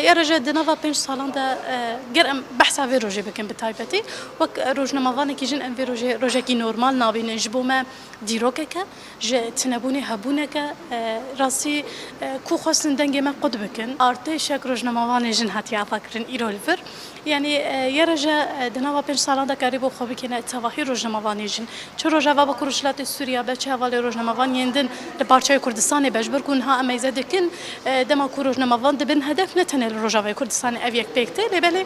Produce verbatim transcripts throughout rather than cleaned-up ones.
Ê roje di nava pênc salan de, e, ger em behsa vê rojê bikin bi taybetî, wek rojnamevanekî jin em vê rojê rojekî normal nabînin. Ji bo me dîrokek e, ji tinebûnê hebûnek e, e, rastî, e, ku xwestin dengê me qut bikin. Artêşek rojnamevanê jin hatiye avakirin îro li vir. Yanî, e, yê roje, e, di nava pênc salan de karîbû xwe bikêne tevahî rojnamevanê jin. Çi Rojava Bakur Rojhilatê Sûriya be, çi hevalê rojnamevan yên din li parçeyê Kurdistanê be, ji ber ku niha em meyze dikin, e, dema ku rojnamevan dibin hedef, ne tenê li Rojavayê Kurdistanê ev yek pêk tê, lê belê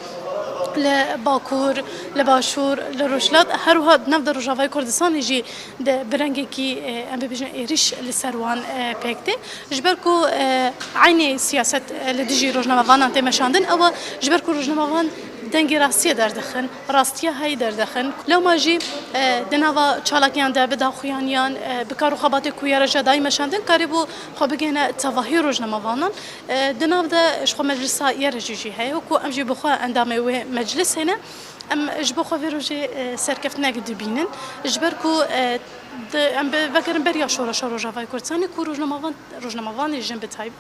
li Bakur, li Başûr, li Rojhilat, her wiha di nav de Rojavayê Kurdistanê jî de bi rengekî, e, em bibêjin êrîş li ser wan, e, pêk tê. Ji ber ku, e, eynî siyaset, e, li dijî rojnamevanan tê meşandin, ew e ji ber ku rojnamevan dengê rastiyê derdixin, rastiya heyî derdixin. Lewma jî, e, di nava çalakiyan de bi daxuyaniyan, e, bi kar û xebatê ku yê roje dayî meşandin, karîbû xwe bigihîne tevahî rojnamevanan. E, di nav de ji xwe meclisa yê rojê jî heye, ku em jî bi xwe endamê wê meclisê ne. Em ji bo xwe vê rojê, e, serkeftinek dibînin. Ji ber ku, e, di, em bi, vegerin beriya şoreşa Rojavayê Kurdistanê ku rojnamevan, rojnamevanê jin bi taybet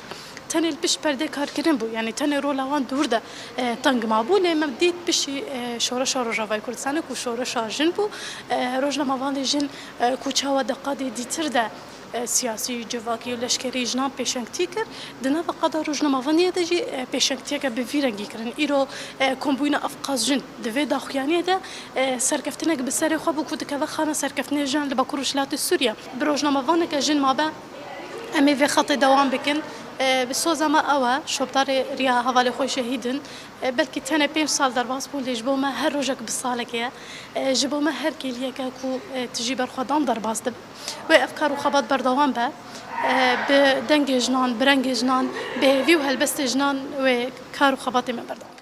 tenê li pişt perdê karkirin bû, yanî tenê rola wan dûr de, e, teng mabû, lê me dît piştî, e, şoreşa Rojavayê Kurdistanê ku şoreşa jin bû, e, rojnamevanê jin, e, ku çawa di qadê dîtir de, e, siyasî, civakî û leşkerî jinan pêşengtî kir, di nava qada rojnamevaniyê de jî, e, pêşengtiyeke bi vî rengî kirin. Îro, e, kombûyîna ev qas jin di vê daxuyaniyê de, e, serkeftinek bi serê xwe bû ku dikeve xana serkeftinê jinan li Bakur Rojhilatê Sûriye. Bi rojnamevaneke jin mabe, em ê vê xetê dewam bikin. E, bi soza me ew e, şopdarê riya hevalê xwe şehîd in. E, belkî tenê pênc sal derbas bûn, lê ji bo me her rojek bi salekê ye. E, ji bo me her kêliyeke ku, e, tijî berxwedan derbas dibe. Wê ev kar û xebat berdewam be. E, bi dengê jinan, bi rengê jinan, bi hêvî û helbestê jinan wê kar û xebatê me berdewam.